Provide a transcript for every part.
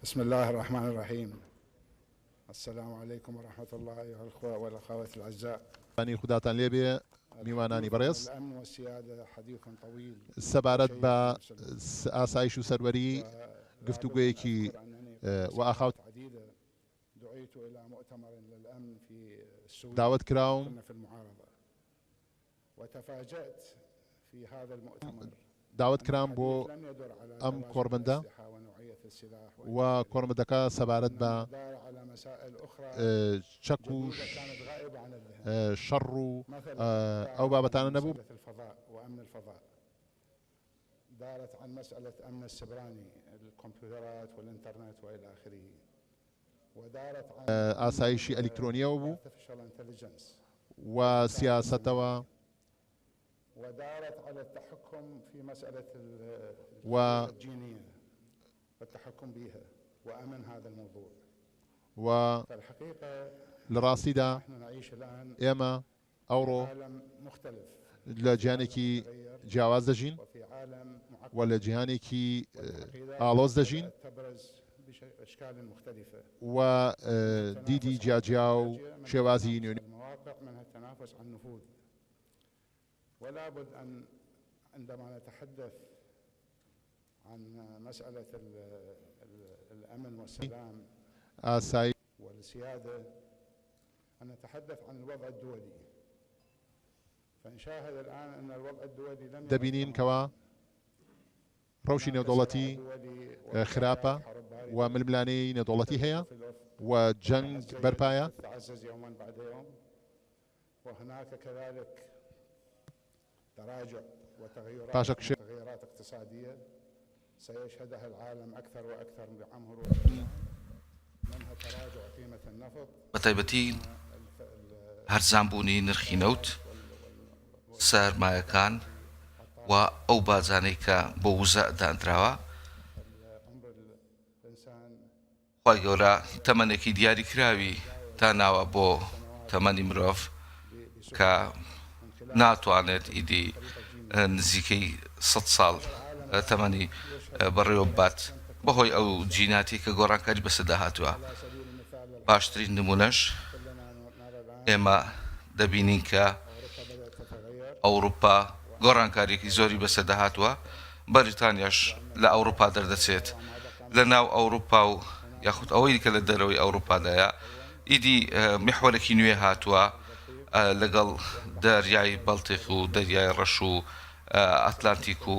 بسم اللە الرحمن الرحیم السلام علیکم ورحمة اللە ایها الاخوة والاخوات الاعزاء. بانی خوداتان لێ بێ میوانانی بەڕێز. سەبارەت بە ئاسایش و سەروەری گفتوگۆیەکی و ئاخاوت. داوەت کراوم. داوەت کرام بۆ ئەم کۆڕبەندە و کۆڕبەندەکە سەبارەت بە چەک و شەڕ و ئەو بابەتانە نەبوو. ئاسایشی ئەلیکترۆنییەوە بوو و سیاسەتەوە و و لە ڕاستیدا ئێمە ئەوڕۆ لە جیهانێکی جیاواز دەژین و لە جیهانێکی ئاڵۆز دەژین و دیدی جیاجیا و شێوازی نوێ. ئاسایش. أن نتحدث عن الوضع الدولي فنشاهد الآن أن الوضع الدولي لم دەبینین کەوا ڕەوشی نێودەوڵەتی خراپە و ململانێی نێودەوڵەتی هەیە و جەنگ بەرپایە. وهناك كذلك تراجع وتغيرات پاشەکشێ. وتغيرات اقتصادية سيشهدها العالم أكثر وأكثر مع مرور منها تراجع قيمة النفط بەتایبەتی هەرزانبوونی نرخی نەوت، سەرمایەکان و ئەو باجانەی کە بۆ وزە دانراوە. خوای گەورە تەمەنێکی دیاریکراوی داناوە بۆ تەمەنی مرۆڤ کە ناتوانێت ئیدی نزیکەی سەد ساڵ تەمەنی بەڕێوە ببات بەهۆی ئەو جیناتی کە گۆڕانکاری بەسەردا هاتووە. باشترین نمونەش ئێمە دەبینین کە ئەوروپا گۆڕانکاریەکی زۆری بەسەردا هاتووە، بەریتانیاش لە ئەوروپا دەردەچێت، لە ناو ئەوروپا و یاخود ئەوەی کە لە دەرەوەی ئەوروپادایە ئیدی میحوەرێکی نوێ هاتووە لەگەڵ دەریای بەڵتیق و دەریای ڕەش و ئەتلانتیک و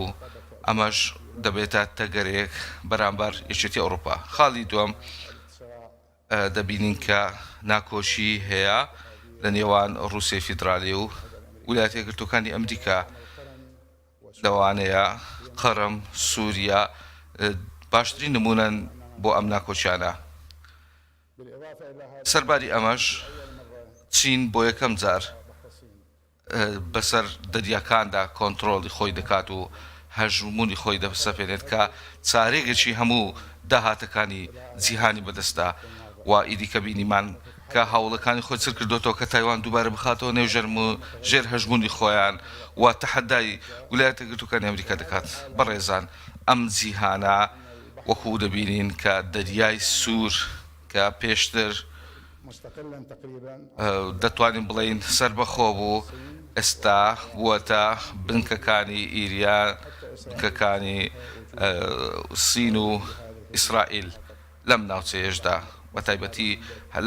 ئەمەش دەبێتە تەگەرێک بەرامبەر یەکێتی ئەوروپا. خاڵی دووەم دەبینین کە ناکۆکی هەیە لە نێوان ڕووسیای فیدرالی و ویلایەتە یەکگرتووەکانی ئەمریکا، لەوانەیە قەرم، سووریا باشترین نموونەن بۆ ئەم ناکۆکیانە. سەرباری ئەمەش چین بۆ یەکەم جار بەسەر دەریاکاندا کۆنترۆڵی خۆی دەکات و هەژموونی خۆی دەسەپێنێت کە چارێگێکی هەموو داهاتەکانی جیهانی بەدەستە و ئیدی کە بینیمان کە هەوڵەکانی خۆی چر کردۆتەوە کە تایوان دووبارە بخاتەوە نێو ژێر هەژموونی خۆیان و تەحەدای ولایەتە یەکگرتووەکانی ئەمریکا دەکات. بەڕێزان ئەم جیهانە وەکو دەبینین کە دەریای سوور کە پێشتر دەتوانین بڵێین سەربەخۆ بوو، ئێستا بووەتە بنکەکانی ئیریان، بنکەکانی سین و ئیسرائیل لەم ناوچەیەشدا، بەتایبەتی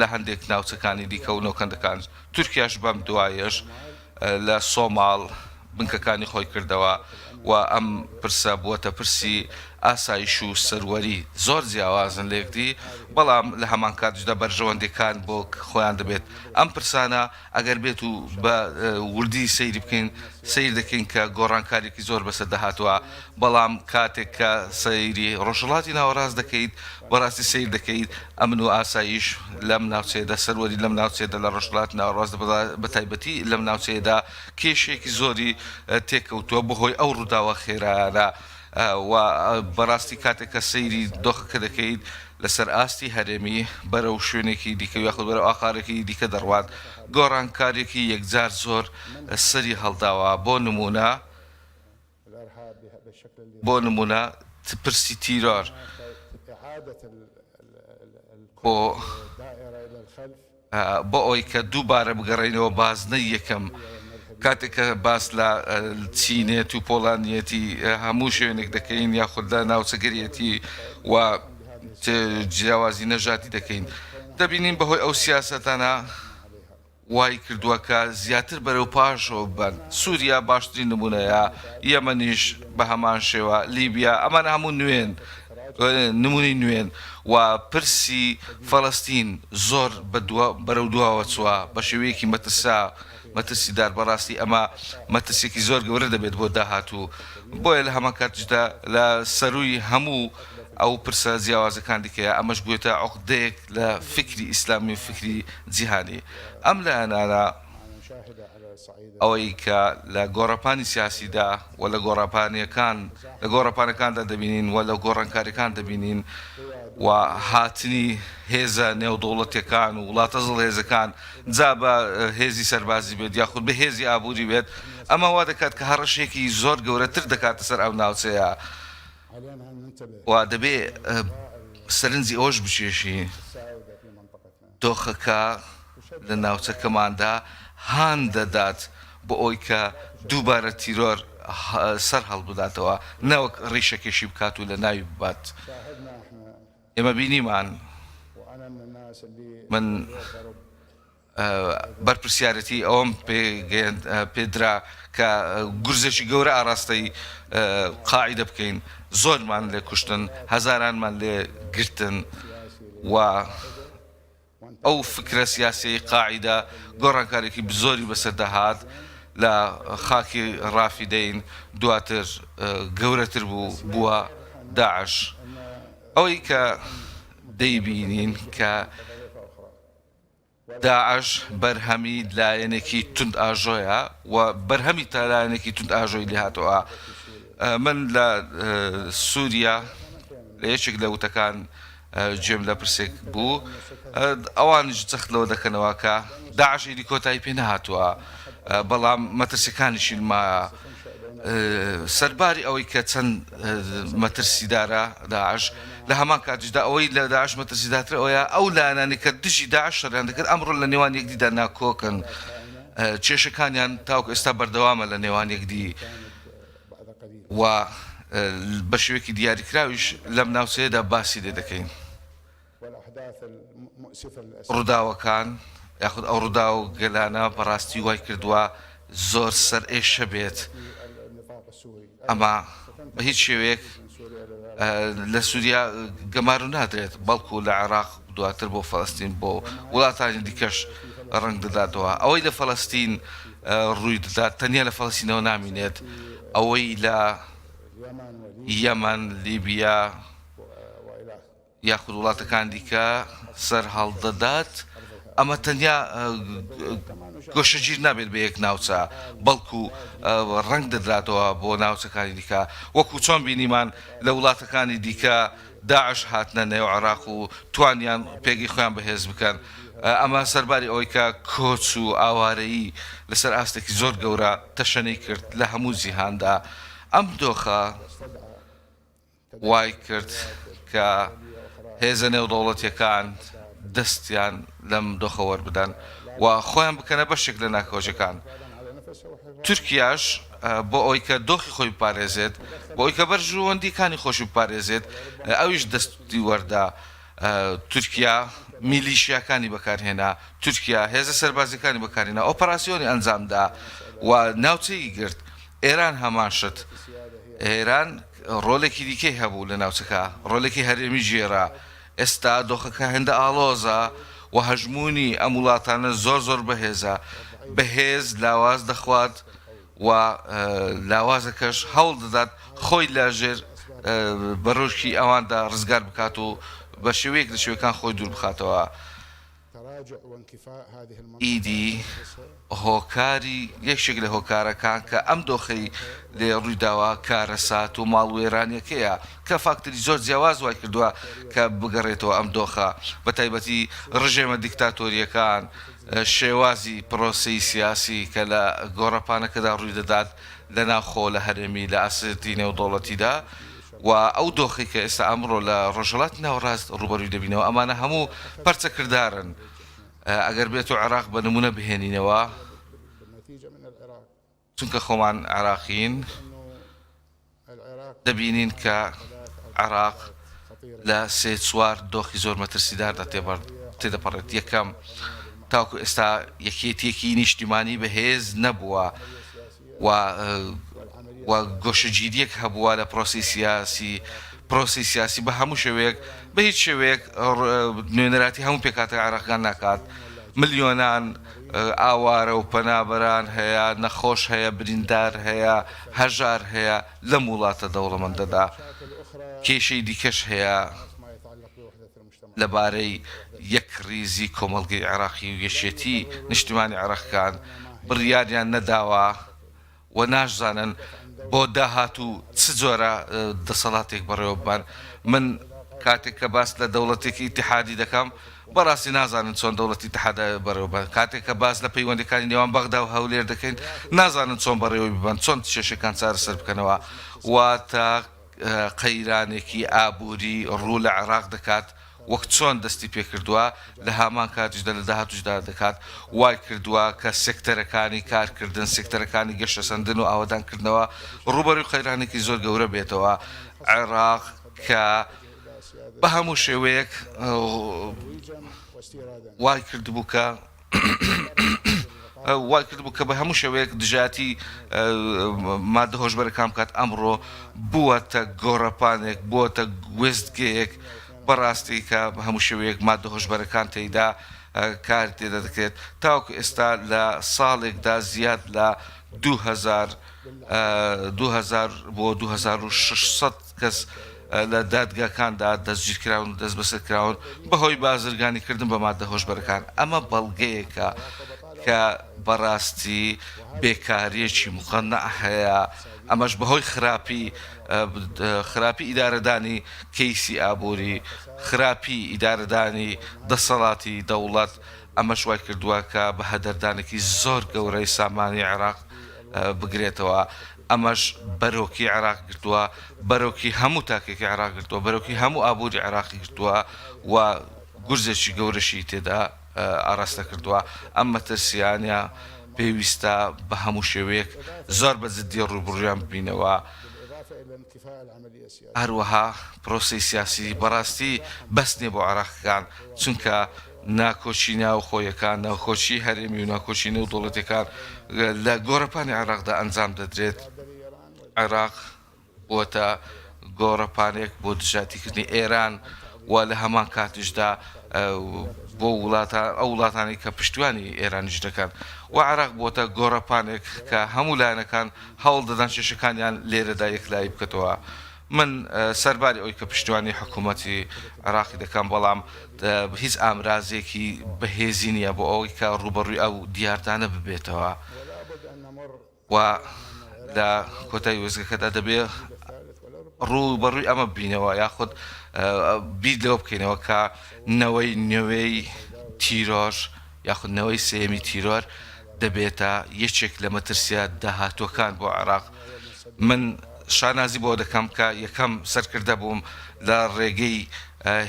لە هەندێک ناوچەکانی دیکە و نۆکەندەکان، تورکیاش بەم دوایەش لە سۆماڵ بنکەکانی خۆی کردەوە و ئەم پرسە بووەتە پرسی ئاسایش و سەروەری، زۆر جیاوازن لەیەکدی، بەڵام لە هەمانکاتیشدا بەرژەوەندیەکان بۆ خۆیان دەبێت. ئەم پرسانە ئەگەر بێت و بە وردی سەیری بکەین، سەیر دەکەین کە گۆڕانکاریەکی زۆر بەسەردا هاتووە، بەڵام کاتێک کە سەیری ڕۆژهەڵاتی ناوەڕاست دەکەیت، بەڕاستی سەیر دەکەیت ئەمن و ئاسایش لەم ناوچەیەدا، سەروەری لەم ناوچەیەدا لە ڕۆژهەڵاتی ناوەڕاست بەتایبەتی لەم ناوچەیەدا کێشەیەکی زۆری تێکەوتووە بەهۆی ئەو ڕووداوە خێرایانە و بەڕاستی کاتێک کە سەیری دۆخەکە دەکەیت لەسەر ئاستی هەرێمی بەرەو شوێنێکی دیکە یاخود بەرەو ئاقارێکی دیکە دەڕوات، گۆڕانکارییەکی یەکجار زۆر سەری هەڵداوە بۆ نموونە بۆ نموونە پرسی تیرۆر. بۆ بۆ ئەوەی کە دووبارە بگەڕێینەوە بازنەی یەکەم، کاتێک کە باس لە چینێت و پۆڵانیەتی هەموو شوێنێک دەکەین یاخود لە ناوچەگەریەتی و جیاوازی نەژادی دەکەین، دەبینین بەهۆی ئەو سیاسەتانە وای کردووە کە زیاتر بەرەو پاشەوە ببەن، سوریا باشترین نمونەیە، یەمەنیش بە هەمان شێوە، لیبیا، ئەمانە هەموو نوێن، نمونەی نوێن و پرسی فەڵەستین زۆر بەرەو دواوە چووە بە شێوەیەکی مەترسا مەترسیدار، بەڕاستی ئەمە مەترسیەکی زۆر گەورە دەبێت بۆ داهاتوو، بۆیە لە هەمان کاتیشدا لە سەرووی هەموو ئەو پرسە جیاوازەکان دیکەیە، ئەمەش بوویەتە عوقدەیەک لە فیکری ئیسلامی و فیکری جیهانی. ئەم لایەنانە ئەوەی کە لە گۆڕەپانی سیاسیدا و لە گۆڕەپانیەکان لە گۆڕەپانەکاندا دەبینین و لە گۆڕانکاریەکان دەبینین و هاتنی هێزە نێودەوڵەتیەکان و وڵاتە زڵهێزەکان جا بە هێزی سەربازی بێت یاخود بە هێزی ئابووری بێت ئەمە وا دەکات کە هەڕەشەیەکی زۆر گەورەتر دەکاتە سەر ئەو ناوچەیە. و دەبێ سەرنجی ئەوەش بکێشین دۆخەکە لە ناوچەکەماندا هان دەدات بۆ ئەوەی کە دووبارە تیرۆر سەر هەڵبداتەوە نەوەک ڕیشەکێشی بکات و لە ناوی ببات. ئێمە بینیمان من بەرپرسیارێتی ئەوەم پێدرا کە گورزێکی گەورە ئاراستەی قاعیدە بکەین، زۆرمان لێ کوشتن، هەزارانمان لێ گرتن و ئەو فکرە سیاسیەی قاعیدە گۆڕانکارێکی زۆری بەسەردا هات لە خاکی ڕافیدەین، دواتر گەورەتر بوو بووە داعش. ئەوەی کە دەیبینین کە داعش بەرهەمی لایەنێکی توندئاژۆیە و بەرهەمی تا لایەنێکی توندئاژۆی لێهاتووە. من لە سووریا لە یەکێک لە وتەکان گوێم لە پرسێک بوو، ئەوانیش جەخت لەوە دەکەنەوە کە داعش ئیدی کۆتایی پێ نەهاتووە، بەڵام مەترسیەکانیشی مایە. سەرباری ئەوەی کە چەند مەترسیدارە داعش، لە هەمان کاتیشدا ئەوەی لە داعش مەترسیدارترە ئەوەیە ئەو لایەنانەی کە دژی داعش شەڕیان دەکرد ئەمڕۆ لە نێوان یەکدیدا ناکۆکن، کێشەکانیان تاوەکو ئێستا بەردەوامە لە نێوان یەکدی و بە شێوەیەکی دیاریکراویش لەم ناوچەیەدا باسی لێ دەکەین. ڕووداوەکان یاخود ئەو ڕووداو گەلانە بەڕاستی وای کردووە زۆر سەرئێشە بێت ئەمە بە هیچ شێوەیەک لە سووریا گەمارو نادرێت بەڵکو لە عێراق دواتر بۆ فەلەستین بۆ وڵاتانی دیکەش ڕەنگ دەداتەوە ئەوەی لە فەلەستین ڕووی دەدات تەنیا لە فەلەستینەوە نامینێت ئەوەی لە یەمەن لیبیا یاخود وڵاتەکان دیکە سەرهەڵدەدات، ئەمە تەنیا گۆشەگیر نابێت بە یەک ناوچە، بەڵکو ڕەنگ دەدراتەوە بۆ ناوچەکانی دیکە، وەکو چۆن بینیمان لە وڵاتەکانی دیکە داعش هاتنە نێو عێراق و توانیان پێگەی خۆیان بەهێز بکەن، ئەمە سەرباری ئەوەی کە کۆچ و ئاوارەیی لەسەر ئاستێکی زۆر گەورە تەشەنەی کرد لە هەموو جیهاندا، ئەم دۆخە. وای کرد کە هێزە نێودەوڵەتییەکان دەستیان لەم دۆخە وەربدەن و خۆیان بکەنە بەشێک لە ناکۆکییەکان. تورکیاش بۆ ئەوەی کە دۆخی خۆی بپارێزێت، بۆ ئەوەی کە بەرژوەندییەکانی خۆشی بپارێزێت، ئەویش دەستی وەردا. تورکیا میلیشیاکانی بەکارهێنا، تورکیا هێزە سەربازییەکانی بەکارهێنا، ئۆپەراسیۆنی ئەنجامدا و ناوچەی گرت. ئێران هەمان شت. ئێران ڕۆلێکی دیکەی هەبوو لە ناوچەکە، ڕۆلێکی هەرێمی گێرا. ئێستا دۆخەکە هێندە ئاڵۆزە و هەژموونی ئەم وڵاتانە زۆر زۆر بەهێزە. بەهێز لاواز دەخوات و لاوازەکەش هەوڵ دەدات خۆی لە ژێر بەرۆکی ئەواندا ڕزگار بکات و بە شێوەیەک لە شێوەکان خۆی دوور بخاتەوە. ئیدی هۆکاری یەکێک لە هۆکارەکان کە ئەم دۆخەی لێ ڕوویداوە کارەسات و ماڵوێرانیەکەیە کە فاکتەری زۆر جیاواز وای کردووە کە بگەڕێتەوە ئەم دۆخە بە تایبەتی ڕژێمە دیکتاتۆریەکان شێوازی پرۆسەی سیاسی کە لە گۆڕەپانەکەدا ڕووی دەدات لە ناوخۆ لە هەرێمی لە ئاستی نێودەوڵەتیدا. و ئەو دۆخەی کە ئێستا ئەمڕۆ لە ڕۆژهەڵاتی ناوەڕاست ڕووبەرووی دەبینەوە ئەمانە هەموو پەرچەکردارن. ئەگەر بێت و عێراق بە نموونە بهێنینەوە، چونکە خۆمان عێراقیین، دەبینین کە عێراق لە سێ چوار دۆخی زۆر مەترسیداردا تێدەپەڕێت. یەکەم، تاوەکو ئێستا یەکێتییەکی نیشتیمانی بەهێز نەبووە و و گۆشەگیرییەک هەبووە لە پرۆسەی سیاسی، پرۆسەی سیاسی بە هەموو شێوەیەک بە هیچ شێوەیەک نوێنەراتی هەموو پێکهاتە عێراقییەکان ناکات. ملیۆنان ئاوارە و پەنابەران هەیە، نەخۆش هەیە، بریندار هەیە، هەژار هەیە لەم وڵاتە دەوڵەمەندەدا. کێشەی دیکەش هەیە لەبارەی یەکڕیزی کۆمەڵگەی عێراقی و یەکێتی نیشتیمانی عێراقیەکان بڕیاریان نەداوە و ناشزانن بۆ داهاتوو چ جۆرە دەسەڵاتێک بەڕێوە ببەن. من کاتێک کە باس لە دەوڵەتێکی ئیتیحادی دەکەم، بەڕاستی نازانن چۆن دەوڵەتی ئیتیحاد بەڕێوە ببەن. کاتێک کە باس لە پەیوەندییەکانی نێوان بەغدا و هەولێر دەکەین، نازانن چۆن بەڕێوەی ببەن، چۆن کێشەکان چارەسەر بکەنەوە. واتە قەیرانێکی ئابووری ڕوو لە عێراق دەکات، وەک چۆن دەستی پێکردووە لە هامان کاتیشدا لە داهاتووشدا دەکات، وای کردووە کە سێکتەرەکانی کارکردن، سێکتەرەکانی گەشەسەندن و ئاوەدانکردنەوە ڕووبەرووی قەیرانێکی زۆر گەورە بێتەوە. عێراق کە بە هەموو شێوەیەک وای کردبوو کە وای کردبوو کە بە هەموو شێوەیەک دژایەتی مادە هۆشبەرەکان بکات، ئەمڕۆ بووەتە گۆڕەپانێک، بووەتە وێستگەیەک بەڕاستی کە بە هەموو شێوەیەک مادە هۆشبەرەکان تێیدا کار تێدا دەکرێت. تاوەکو ئێستا لە ساڵێکدا زیاد لە 2000 2000 بۆ 2600 کەس لە دادگاکاندا دەستگیرکراون و دەستبەسەرکراون بەهۆی بازرگانیکردن بە ماددە هۆشبەرەکان، ئەمە بەڵگەیەکە کە بەڕاستی بێکارییەکی موقەنەع هەیە، ئەمەش بەهۆی خراپی خراپی ئیدارەدانی کەیسی ئابووری، خراپی ئیدارەدانی دەسەڵاتی دەوڵەت، ئەمەش وایکردووە کە بەهەدەردانێکی زۆر گەورەی سامانی عێراق بگرێتەوە. ئەمەش بەرۆکی عێراق گرتووە، بەرۆکی هەموو تاکێکی عێراق گرتووە، بەرۆکی هەموو ئابووری عێراقی گرتووە و گورزێکی گەورەشی تێدا ئاراستە کردووە. ئەم مەترسییانە پێویستە بە هەموو شێوەیەک زۆر بە جددی ڕووبڕوویان ببینەوە. هەروەها پرۆسەی سیاسی بەڕاستی بەس نییە بۆ عێراقییەکان، چونکە ناکۆکی ناوخۆیەکان، ناکۆکی هەرێمی و ناکۆکی نێودەوڵەتیەکان لە گۆڕەپانی عێراقدا ئەنجام دەدرێت. عێراق بووەتە گۆڕەپانێک بۆ دژایەتیکردنی ئێران و لە هەمان کاتیشدا بۆ وڵاتە ئەو وڵاتانەی کە پشتیوانی ئێرانیش دەکەن و عێراق بووەتە گۆڕەپانێک کە هەموو لایەنەکان هەوڵ دەدەن کێشەکانیان لێرەدا یەکلایی بکەتەوە. من سەرباری ئەوەی کە پشتیوانی حکوومەتی عێراقی دەکەم، بەڵام هیچ ئامرازێکی بەهێزی نییە بۆ ئەوەی کە ڕووبەڕووی ئەو دیاردانە ببێتەوە و لە کۆتایی وێستگەکەدا دەبێ ڕووبەڕووی ئەمە ببینەوە یاخود بیر لەوە بکەینەوە کە نەوەی نوێی تیرۆر یاخود نەوەی سێیەمی تیرۆر دەبێتە یەکێک لە مەترسییە داهاتووەکان بۆ عێراق. من شانازی بەوە دەکەم کە یەکەم سەرکردە بووم لە ڕێگەی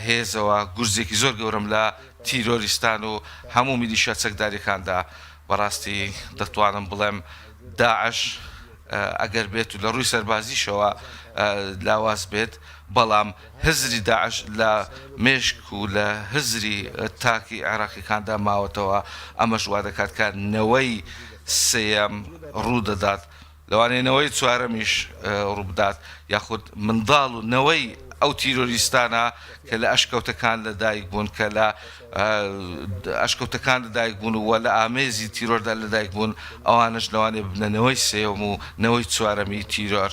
هێزەوە گورزێکی زۆر گەورەم لە تیرۆریستان و هەموو میلیشیا چەکدارییەکان دا. بەڕاستی دەتوانم بڵێم داعش ئەگەر بێت و لە ڕووی سەربازیشەوە لاواز بێت، بەڵام هزری داعش لە مێشک و لە هزری تاکی عێراقیەکاندا ماوەتەوە، ئەمەش وادەکات کە نەوەی سێیەم ڕوودەدات، لەوانەیە نەوەی چوارەمیش ڕووبدات، یاخود منداڵ و نەوەی ئەو تیرۆریستانە کە لە ئەشکەوتەکان لەدایک بوون، کە لە ئەشکەوتەکان لەدایک بوون و لە ئامێزی تیرۆردا لەدایک بوون، ئەوانەش لەوانەیە ببنە نەوەی سێیەم و نەوەی چوارەمی تیرۆر.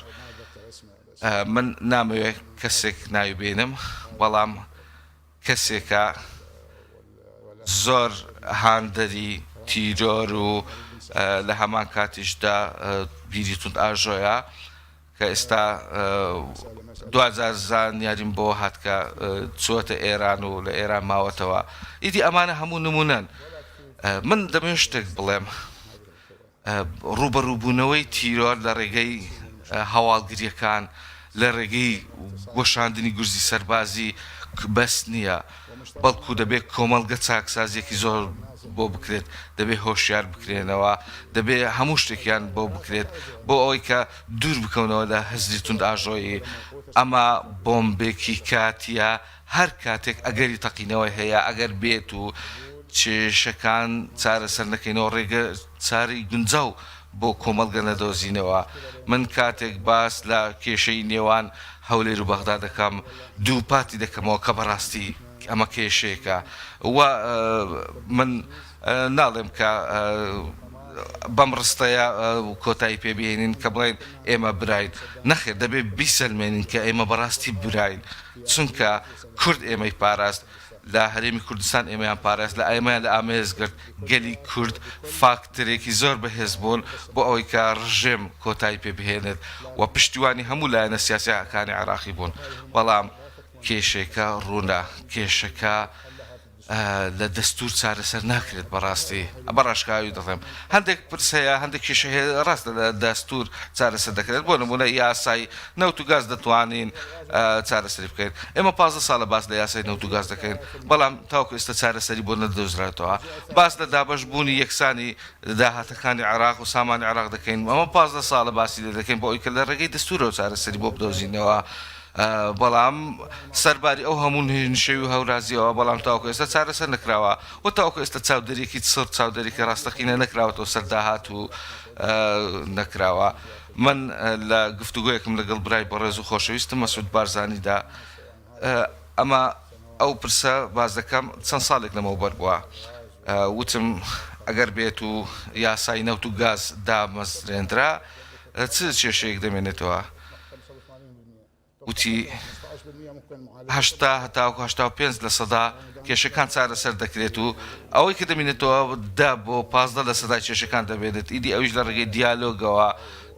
من نامەوێت کەسێک ناوی بێنم، بەڵام کەسێکە زۆر هاندەری تیرۆر و لە هەمان کاتیشدا بیری توندئاژۆیە کە ئێستا دواجار زانیاریم بۆ هات کە چووەتە ئێران و لە ئێران ماوەتەوە. ئیدی ئەمانە هەموو نموونەن. من دەمەوێت شتێک بڵێم. ڕووبەڕووبوونەوەی تیرۆر لە ڕێگەی هەواڵگرییەکان، لە ڕێگەی وەشاندنی گورزی سەربازی بەس نییە، بەڵکو دەبێت کۆمەڵگە چاکسازییەکی زۆر بۆ بکرێت، دەبێت هۆشیار بکرێنەوە، دەبێت هەموو شتێکیان بۆ بکرێت بۆ ئەوەی کە دوور بکەونەوە لە هزری توندئاژۆیی. ئەمە بۆمبێکی کاتییە، هەر کاتێک ئەگەری تەقینەوەی هەیە، ئەگەر بێت و کێشەکان چارەسەر نەکەینەوە، ڕێگە چارەی گونجاو بۆ کۆمەڵگە نەدۆزینەوە. من کاتێک باس لە کێشەی نێوان هەولێر و بەغدا دەکەم، دووپاتی دەکەمەوە کە بەڕاستی ئەمە کێشەیەکە و من ناڵێم کە بەم ڕستەیە کۆتایی پێ بهێنین کە بڵێین ئێمە براین. نەخێر دەبێ بیسەلمێنین کە ئێمە بەڕاستی براین. چونکە کورد ئێمەی پاراست، لە هەرێمی کوردستان ئێمەیان پاراست، لە ئێمەیان لە ئامێز گرت، گەلی کورد فاکتەرێکی زۆر بەهێز بوون بۆ ئەوەی کە ڕژێم کۆتایی پێ بهێنێت و پشتیوانی هەموو لایەنە سیاسییەکانی عێراقی بوون، بەڵام کێشەکە ڕوونە، کێشەکە. لە دەستوور چارەسەر ناکرێت بەڕاستی بە ڕاشکاوی دەڵێم هەندێک پرس هەیە هەندێک کێشە هەیە ڕاستە لە دەستوور چارەسەر دەکرێت بۆ نموونە یاسای نەوت و گاز دەتوانین چارەسەری بکەین ئێمە 15 ساڵە باس لە یاسای نەوت و گاز دەکەین بەڵام تاوەکو ئێستا چارەسەری بۆ نەدۆزراتەوە باس لە دابەش بوونی یەکسانی داهاتەکانی عێراق و سامانی عێراق دەکەین ئەمە 15 ساڵە باسی لێ دەکەین بۆ ئەوەی کە لە ڕێگەی دەستوورەوە چارەسەری بۆ بدۆزینەوە بەڵام سەرباری ئەو هەموو نشێوی و هەورازییەوە، بەڵام تاوەکو ئێستا چارەسەر نەکراوە و تاوەکو ئێستا چاودێرییەکی چڕ، چاودێرییەکی ڕاستەقینە نەکراوەتەوە سەر داهات و نەکراوە. من لە گفتوگۆیەکم لەگەڵ برای بەڕێز و خۆشەویستم مەسعود بارزانیدا ئەمە ئەو پرسە باس دەکەم، چەند ساڵێک لەمەوبەر بووە، وتم ئەگەر بێت و یاسای نەوت و گاز دامەزرێندرا چ کێشەیەک دەمێنێتەوە؟ وتی، 80 هەتاوەکو 85 لەسەدا کێشەکان چارەسەر دەکرێت و ئەوەی کە دەمینێتەوە 10 بۆ 15 لەسەدای کێشەکان دەبێنێت، ئیدی ئەویش لە ڕێگەی دیالۆگەوە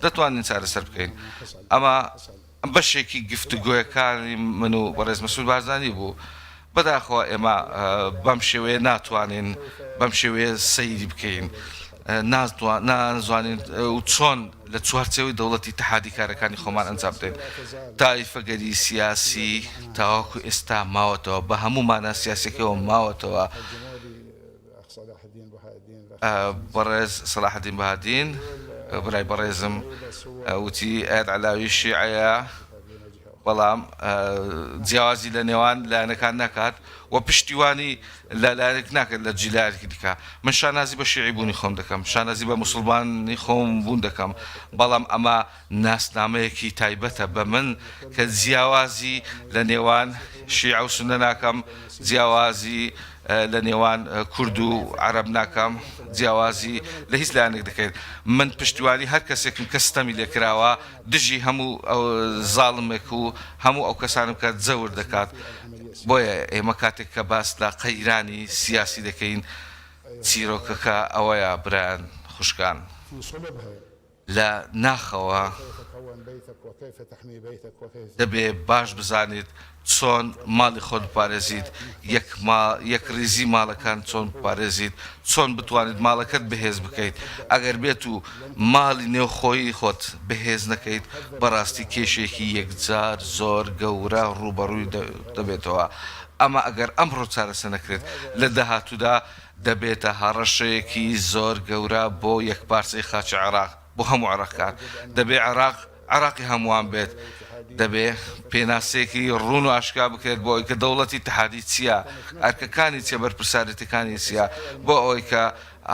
دەتوانین چارەسەر بکەین. ئەمە بەشێکی گفتوگۆیەکانی من و بەڕێز مەسعود بارزانی بوو. بەداخەوە ئێمە بەم شێوەیە ناتوانین بەم شێوەیە سەیری بکەین، نازانین چۆن لە چوارچێوەی دەوڵەتی ئیتحادی کارەکانی خۆمان ئەنجام بدەین. تایفەگەری سیاسی تاوەکو ئێستا ماوەتەوە، بە هەموو مانا سیاسیەکەیەوە ماوەتەوە. بەڕێز سەلاحەدین بەهادین برای بەڕێزم وتی ئەیاد عەلاوی شیعەیە، بەڵام جیاوازی لە نێوان لایەنەکان ناکات و پشتیوانی لە لایەنێک ناکات لە دژی لایەنێکی دیکە. من شانازی بە شیعی بوونی خۆم دەکەم، شانازی بە موسڵمانی خۆم بوون دەکەم، بەڵام ئەمە ناسنامەیەکی تایبەتە بە من کە جیاوازی لە نێوان شیعە و سوننە ناکەم، جیاوازی لە نێوان کورد و عەرەب ناکەم، جیاوازی لە هیچ لایەنێک دەکەین. من پشتیوانی هەر کەسێکم کە ستەمی لێکراوە، دژی هەموو زاڵمێک و هەموو ئەو کەسانەم کە جەور دەکات، بۆیە ئێمە کاتێک کە باس لە قەیرانی سیاسی دەکەین چیرۆکەکە ئەوەیە برایان خوشکان لە ناخەوە دەبێ باش بزانیت چۆن ماڵی خۆت بپارێزیت، یەکڕیزی ماڵەکان چۆن بپارێزیت، چۆن بتوانیت ماڵەکەت بەهێز بکەیت، ئەگەر بێت و ماڵی نێوخۆیی خۆت بەهێز نەکەیت بەڕاستی کێشەیەکی یەکجار زۆر گەورە ڕووبەڕووی دەبێتەوە، ئەمە ئەگەر ئەمڕۆ چارەسەر نەکرێت لە داهاتوودا دەبێتە هەڕەشەیەکی زۆر گەورە بۆ یەکپارچەی خاکی عێراق، بۆ هەموو عێراقیەکان، دەبێت عێراق عێراقی هەمووان بێت، دەبێ پێناسەیەکی ڕوون و ئاشکرا بکرێت بۆ ئەوەی کە دەوڵەتی ئیتحادی چییە، ئەرکەکانی چییە، بەرپرسیارێتیەکانی چییە، بۆ ئەوەی کە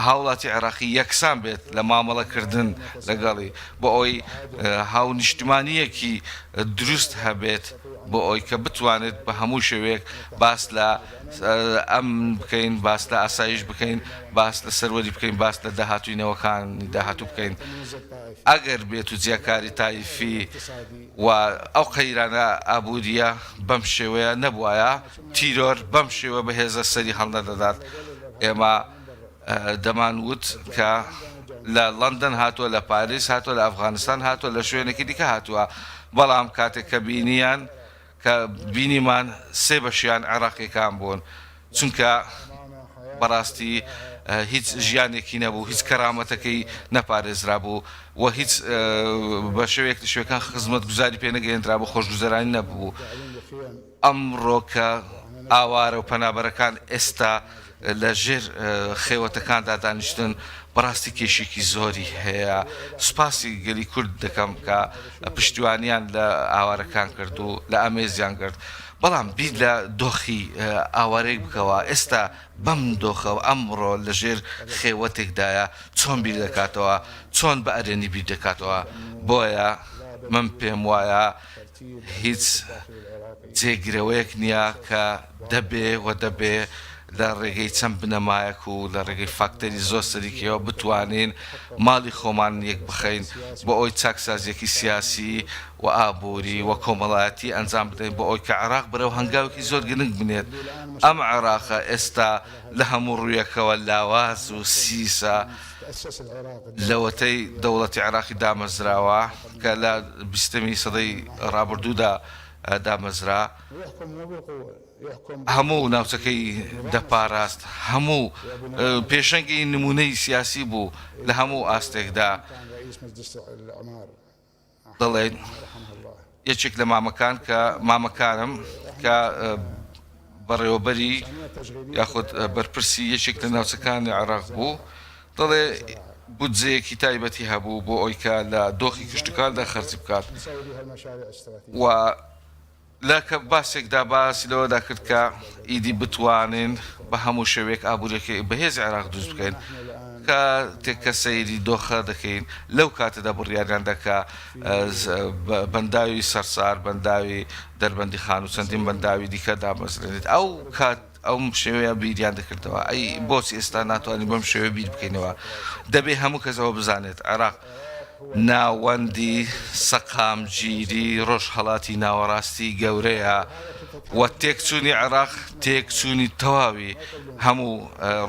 هاوڵاتی عێراقی یەکسان بێت لە مامەڵەکردن لەگەڵی، بۆ ئەوەی هاونیشتمانییەکی دروست هەبێت، بۆ ئەوەی کە بتوانێت بە هەموو شێوەیەک باس لە ئەمن بکەین، باس لە ئاسایش بکەین، باس لە سەروەری بکەین، باس لە داهاتووی نەوەکانی داهاتوو بکەین. ئەگەر بێت و جیاکاری تایفی و ئەو قەیرانە ئابوورییە بەم شێوەیە نەبوایە، تیرۆر بەم شێوە بەهێزە سەری هەڵنەدەدات. ئێمە دەمانوت کە لە لەندەن هاتووە، لە پاریس هاتووە، لە ئەفغانستان هاتووە، لە شوێنێکی دیکە هاتووە، بەڵام کاتێک کە بینیان کە بینیمان سێ بەشیان عێراقییەکان بوون، چونکە. بەڕاستی هیچ ژیانێکی نەبوو، هیچ کەرامەتەکەی نەپارێزرابوو و هیچ بە شێوەیەک لە شێوەکان خزمەتگوزاری پێ نەگەیەندرابوو، خۆشگوزەرانی نەبوو. ئەمڕۆ کە ئاوارە و پەنابەرەکان ئێستا لە ژێر خێوەتەکاندا دانیشتن، بەڕاستی کێشێکی زۆری هەیە. سوپاسی گەلی کورد دەکەم کە پشتیوانیان لە ئاوارەکان کرد و لە ئامێزیان گرت. بەڵام بیر لە دۆخی ئاوارەیەک بکەوە ئێستا بەم دۆخە و ئەمڕۆ لە ژێر خێوەتێکدایە، چۆن بیر دەکاتەوە، چۆن بە ئەرێنی بیر دەکاتەوە؟ بۆیە من پێم وایە هیچ جێگرەوەیەک نییە کە دەبێ و دەبێ لە ڕێگەی چەند بنەمایەک و لە ڕێگەی فاکتەری زۆر سەرەکییەوە بتوانین ماڵی خۆمان یەک بخەین بۆ ئەوەی چاکسازییەکی سیاسی و ئابووری و کۆمەڵایەتی ئەنجام بدەین بۆ ئەوەی کە عێراق بەرەو هەنگاوێکی زۆر گرنگ بنێت. ئەم عێراقە ئێستا لە هەموو ڕوویەکەوە لاواز و سیسە. لەوەتەی دەوڵەتی عێراقی دامەزراوە کە لە بیستەمی سەدەی ڕابردوودا دامەزرا، هەموو ناوچەکەی دەپاراست، هەموو پێشەنگی نموونەی سیاسی بوو لە هەموو ئاستێکدا. دەڵێن یەکێک لە مامەکان کە مامەکانم کە بەڕێوەبەری یاخود بەرپرسی یەکێک لە ناوچەکانی عێراق بوو دەڵێ بودجەیەکی تایبەتی هەبوو بۆ ئەوی کە لە دۆخی کشتتوکالدا خەرجی بکات و لە کە باسێکدا باسی لەوەدا کرد کە ئیدی بتوانین بە هەموو شێوەیەک ئابووریەکەی بەهێزی عێراق دروست بکەین، کاتێک کە سەیری دۆخە دەکەین لەو کاتەدا بڕیاریان دا کە بەنداوی سەرسار، بەنداوی دەربەندیخان و چەندین بەنداوی دیکە دامەزرێنێت. ئەو کات ئەو شێوەیە بیریان دەکردەوە. ئەی بۆچی ئێستا ناتوانین بەم شێوەیە بیر بکەینەوە؟ دەبێ هەموو کەس ئەوە بزانێت عێراق ناوەندی سەقامگیری ڕۆژهەڵاتی ناوەڕاستی گەورەیە و تێکچوونی عێراق تێکچوونی تەواوی هەموو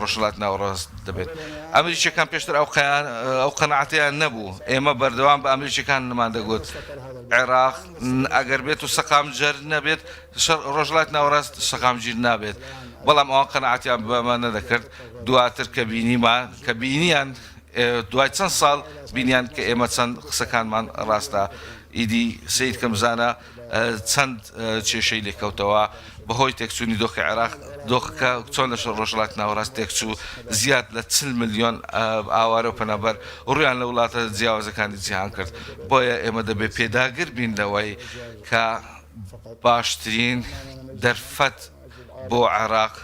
ڕۆژهەڵاتی ناوەڕاست دەبێت. ئەمریکییەکان پێشتر ئەو قەناعەتەیان نەبوو. ئێمە بەردەوام بە ئەمریکییەکانمان دەگوت عێراق ئەگەر بێت و سەقامگیر نەبێت ڕۆژهەڵاتی ناوەڕاست سەقامگیر نابێت، بەڵام ئەوان قەناعەتیان بەمە نەدەکرد، دواتر کە بینیمان کە بینیان دوای چەند ساڵ بینیان کە ئێمە چەند قسەکانمان ڕاستە، ئیدی سەیر کەم بزانە چەند کێشەی لێکەوتەوە بەهۆی تێکچوونی دۆخی عێراق، دۆخەکە چۆن لە ڕۆژهەڵاتی ناوەڕاست تێکچوو، زیاد لە 40 ملیۆن ئاوارە و پەنابەر ڕوویان لە وڵاتە جیاوازەکانی جیهان کرد، بۆیە ئێمە دەبێت پێداگر بین لەوەی کە باشترین دەرفەت بۆ عێراق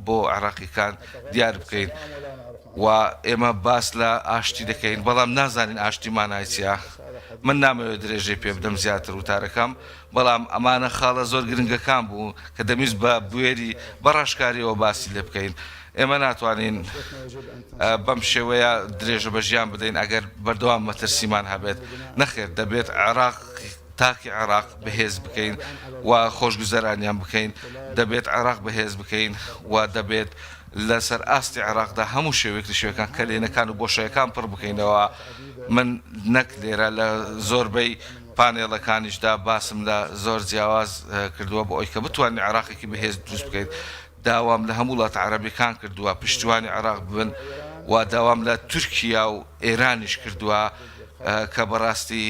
بۆ عێراقیەکان دیار بکەین و ئێمە باس لە ئاشتی دەکەین بەڵام نازانین ئاشتی مانای چیە من نامەوێت درێژەی پێ بدەم زیاتر وتارەکەم بەڵام ئەمانە خاڵە زۆر گرنگەکان بوو کە دەمویست بە بوێری بە ڕاشکاریەوە باسی لێ بکەین ئێمە ناتوانین بەم شێوەیە درێژە بە ژیان بدەین ئەگەر بەردەوام مەترسیمان هەبێت نەخێر دەبێت عێراق تاکی عێراق بەهێز بکەین و خۆشگوزەرانیان بکەین، دەبێت عێراق بەهێز بکەین و دەبێت لەسەر ئاستی عێراقدا هەموو شێوەیەک لە شێوەکان کەلێنەکان و بۆشایەکان پڕ بکەینەوە، من نەک لێرە لە زۆربەی پانێڵەکانیشدا باسم لە زۆر جیاواز کردووە بۆ ئەوەی کە بتوانین عێراقێکی بەهێز دروست بکەین، داوام لە هەموو وڵاتە عەرەبیەکان کردووە پشتیوانی عێراق ببن و داوام لە تورکیا و ئێرانیش کردووە کە بەڕاستی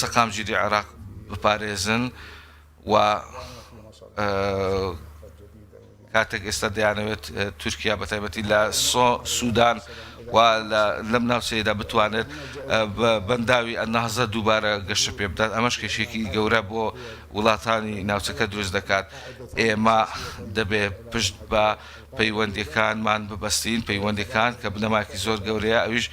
سەقامگیری عێراق بپارێزن و کاتێک ئێستا دەیانەوێت تورکیا بە تایبەتی لە سودان و لەم ناوچەیەدا بتوانێت بەنداوی ئەنازە دووبارە گەشە پێ بدات، ئەمەش کێشەیەکی گەورە بۆ وڵاتانی ناوچەکە دروست دەکات. ئێمە دەبێ پشت بە پەیوەندیەکانمان ببەستین، پەیوەندیەکان کە بنەمایەکی زۆر گەورەیە ئەویش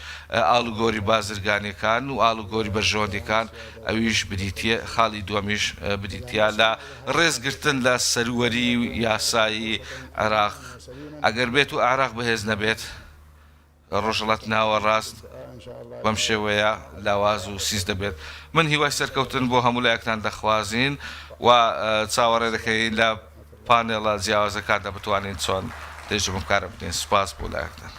ئاڵوگۆری بازرگانیەکان و ئاڵوگۆری بەرژەوەندیەکان ئەویش بریتیە خاڵی دووەمیش بریتیە لە ڕێزگرتن لە سەروەری یاسایی عێراق ئەگەر بێت و عێراق بەهێز نەبێت ڕۆژهەڵاتی ناوەڕاست بەم شێوەیە لاواز و سیس دەبێت. من هیوای سەرکەوتن بۆ هەموو لایەکتان دەخوازین و چاوەڕێ دەکەین لە پانێڵە جیاوازەکاندا بتوانین چۆن درێژە بەم کارە بدەین. سوپاس بۆ لایەکتان.